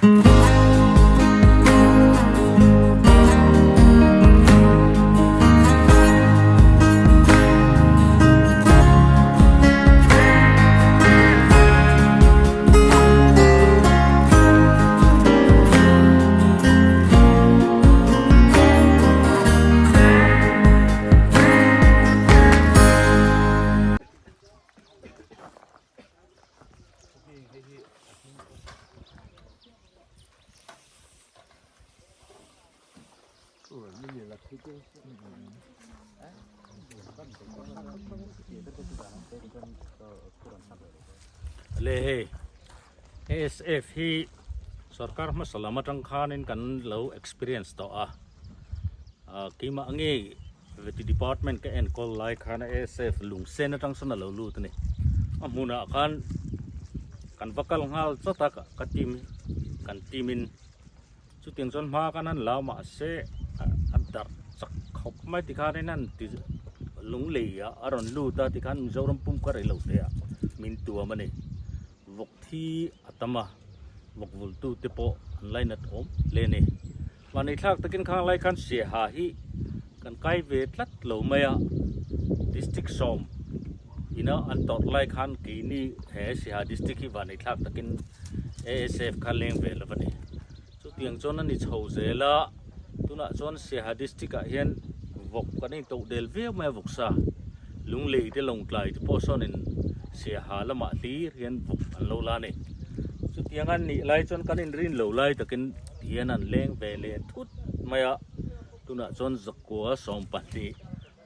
Le hei ASF hi sorkar hmasa lam atang khanin kan lo experience tawh a ah keimah nge Vety department ka enkawl lai khan ASF lungsen atang sawn a lo lut a ni. A hmunah khan kan va kal nghal chawt a ka team kan team in chutiang chuan hma khan an la mahse a darh chak khawp mai tikhanin an ti lunglei ah a rawn lut a tikhan Mizoram pum kha rei lo te ah min tuam a ni. Vawk thi a tam a vawk vultu te pawh an lainat awm hle a ni. Mahni thlak takin khang lai khan Siaha hi kan kai ve tlat lo mai a, District sawm ina an tawrh lai khan keini he Siaha District hi vanei thlak takin ASF kha leng ve lo a ni. Chutiang chuan a ni chho zel a, tunah chuan Siaha District ah hian vawk kan intoh del viau mai a vawksa, Lunglei te Lawngtlai te pawh sawnin Siaha lamah hlir hian vawk an lo la a ni. Chutiang a nih lai chuan kan inrin lo lai takin hian an leng ve leh thut mai a, tunah chuan zakua 12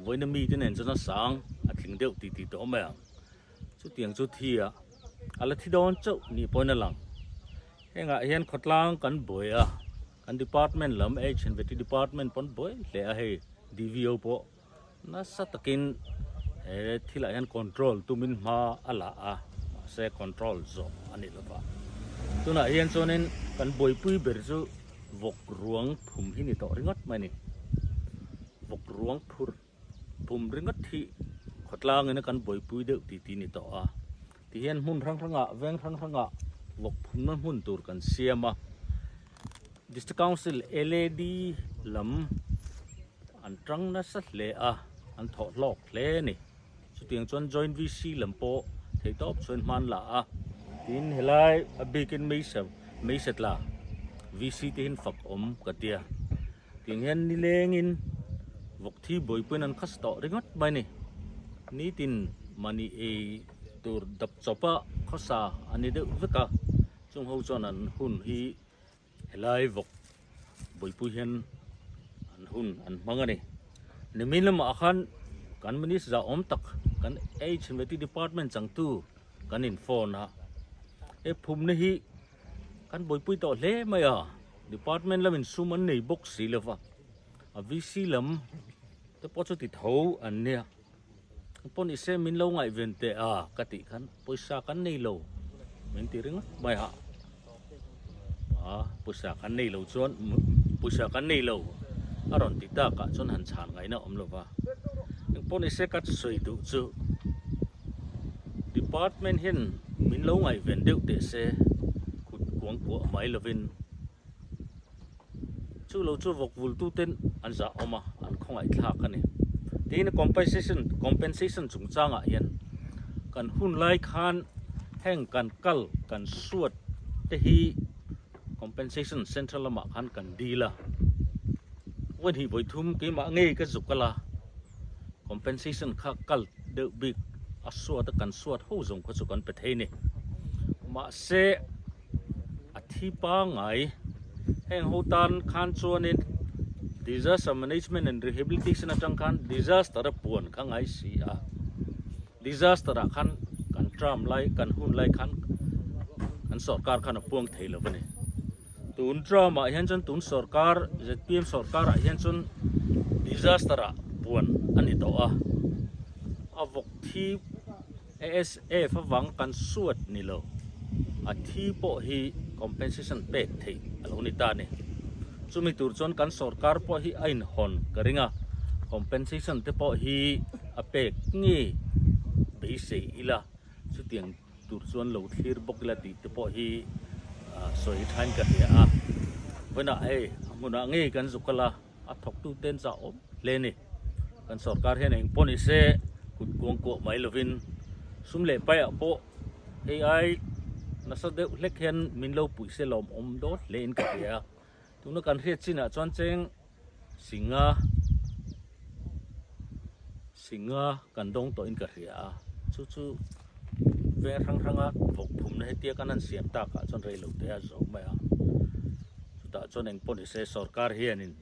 vawiina mite nen chuan a sang a tling deuh tih tih tawh mai ang. Chutiang chu thi a, a la thi dawn chauh nih pawhin a lang. Hengah hian khawtlang kan buai a, kan department lam H&V department pawn buai hle a hei DVO pawh nasa takin he thilah hian control tumin hma a la a mahse control zawh a ni lova tunah hian chuanin kan buaipui ber chu vawk ruang phum hi ni tawh ringawt mai a ni vawk ruang phur phum ringawt hi khawtlangin a kan buaipui deuh tih tih a ni tawh a tihian hmun hrang hrangah veng hrang hrangah vawk phumna hmun tur kan siam a district council L_A_D lam. An tang nasa hle a, an thawh hlawk hle a ni. Chutiang chuan Joint VC lam pawh theihtawp chuan hman la a, tin helai a bikin Meisa Meisetla VC te hian fak awm ka tia. Tiang hian nilengin vawk thi buaipuiin an khas tawh ringawt mai a ni. Nitin mahni ei tur dap chawpa khawsa a ni deuh vek a, chung ho chuan an hun hi Helai vawk buaipui hian an hun an hmang a ni. Nimin lamah khan kan minister zahawm tak kan HMT department changtu kan in phone a. He phumna hi kan buaipui tawh hle mai a, department lamin sum an nei bawk si lova, a VC lam te pawh chu ti tho an nia. Pawn i se min lo ngaihven teh a ka tih khan pawisa kan nei lo min ti ringawt mai a a pawisa kan nei lo chuan pawisa kan nei lo a rawn ti tak ah chuan han chhan ngaihna a awm lo va engpawh ni se ka sawi duh chu department hian min lo ngaihven deuh teh se kut kuang kuah mai lovin. Chu lo chu vawk vultu ten an zah awm a, an khawngaih thlak a ni. Tin, compensation compensation chungchangah hian kan hun lai khan heng kan kal kan suat te hi compensation central lamah khan kan dil a. Vawi hnih vawi thum keimah ngei ka zuk a la, compensation kha kal deuh bik a suat a kan suat ho zawng kha chu kan pe thei a ni. Mahse. A thi pangngai heng ho tan khan chuanin disaster management and rehabilitation atang khan disaster a puan kha ngai si a disaster ah khan kan term lai kan hun lai khan kan sorkar khan a puang thei lo a ni tun term ah hian chuan tun sorkar zpm sorkar ah hian chuan disaster ah puan a ni tawh a a vawk thi ASF avang kan suat ni lo, a thi pawh hi compensation pek theih a lo ni ta a ni. Chumi tur chuan kan sorkar pawh hi a inhawn ka ring a, compensation te pawh hi a pek nge beisei ila, chutiang tur chuan lo thlir bawk ila tih te pawh hi Sawi thain ka hria a, vawiinah hei a hmunah ngei kan zuk kal a, a thawktu ten chah awm hle a ni. Kan sorkar hian eng pawh ni se kut kuang kuah mai lovin sum leh paiah pawh hei ai nasa deuh hlek hian min lo puih se lawm awm dawt hle in ka hria a. Tuna kan hriat chinah chuan cheng singa singa kan dawng tawh in ka hria a, chu chu veng hrang hranga vawk phumna hetia kan han siam takah chuan rei lo te a zo mai a, chutah chuan eng pawh ni se sorkar hianin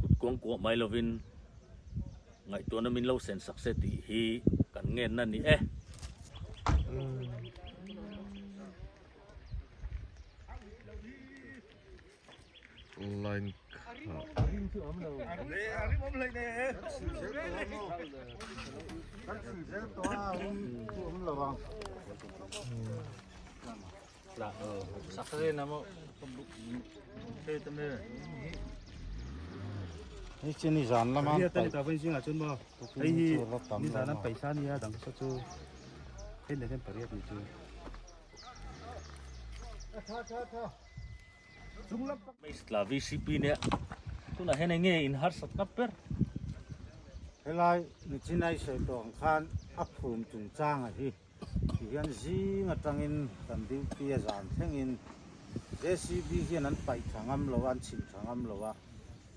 kut kuang kuah mai lovin ngaihtuahna min lo sen sak se tih hi kan ngenna a ni e. Line kha. Tla VCP nia tunah hian eng nge in harsatna ber? Helai Nichinai sawi tawh ang khan a phum chungchanga hi ti hian zing atangin kan duty a zan thlengin JCB hian an paih tha ngam lo a, an chhilh tha ngam lo a,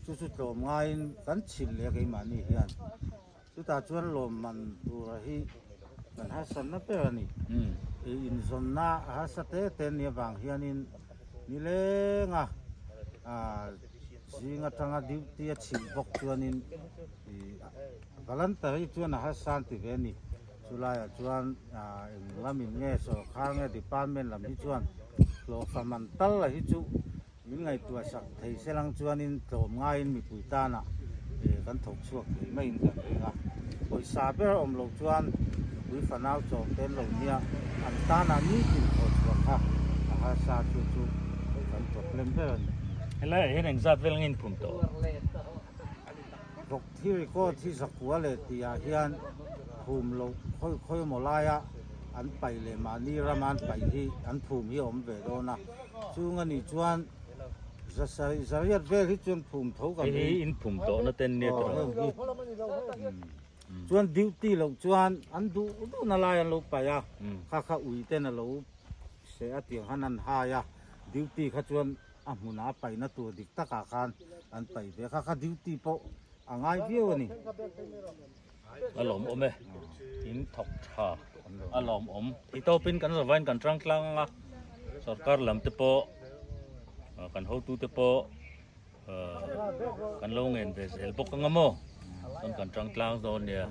chu chu tlawm ngaiin kan chhilh leh a keimahni hian. Chutah chuan lawmman tura hi kan harsatna ber a ni. I inzawnna a harsa te te nia vang hianin nilenga zing atanga duty a chhilh bawk chuanin i voluntary chuan a harsa an ti ve a ni. Chulaiah chuan eng lamin nge sawrkhar nge department lam hi chuan hlawhfa man tal la hi chu Min ngaihtuah sak thei se lang chuanin tlawm ngaiin mipui tanah kan thawk chhuak thei maiin kan ring a. Pawisa ber awm loh chuan nupui fanau chawm te an lo nia, an tanah nitin thawh chhuah kha a harsa chu chu kan problem ber a ni. Helaiah hian engzat vel nge inphum tawh? Vawk thi record hi zakua leh tihah hian phum loh khawi khawi emaw laia an paih leh mahni rama an paih hi an phum hi a awm ve dawn a. Chung a nih chuan zasarih zariat vel hi chuan phum tho kan ring. Hei hi in phum tawh na ten nia tawh. Chuan duty loh chuan an duh duh na lai an lo paih a, kha kha ui ten a lo seh a tiang khan an hai a, duty kha chuan a hmunah a paihna tur dik takah khan an paih ve a, kha kha duty pawh a ngai viau a ni. A lawmawm e, in thawk tha a lawmawm. Thei tawpin kan zavain kan tang tlang ang a, sorkar lam te pawh kan hotu te pawh kan lo ngen ve zel bawk ang a maw, chuan kan tang tlang dawn nia.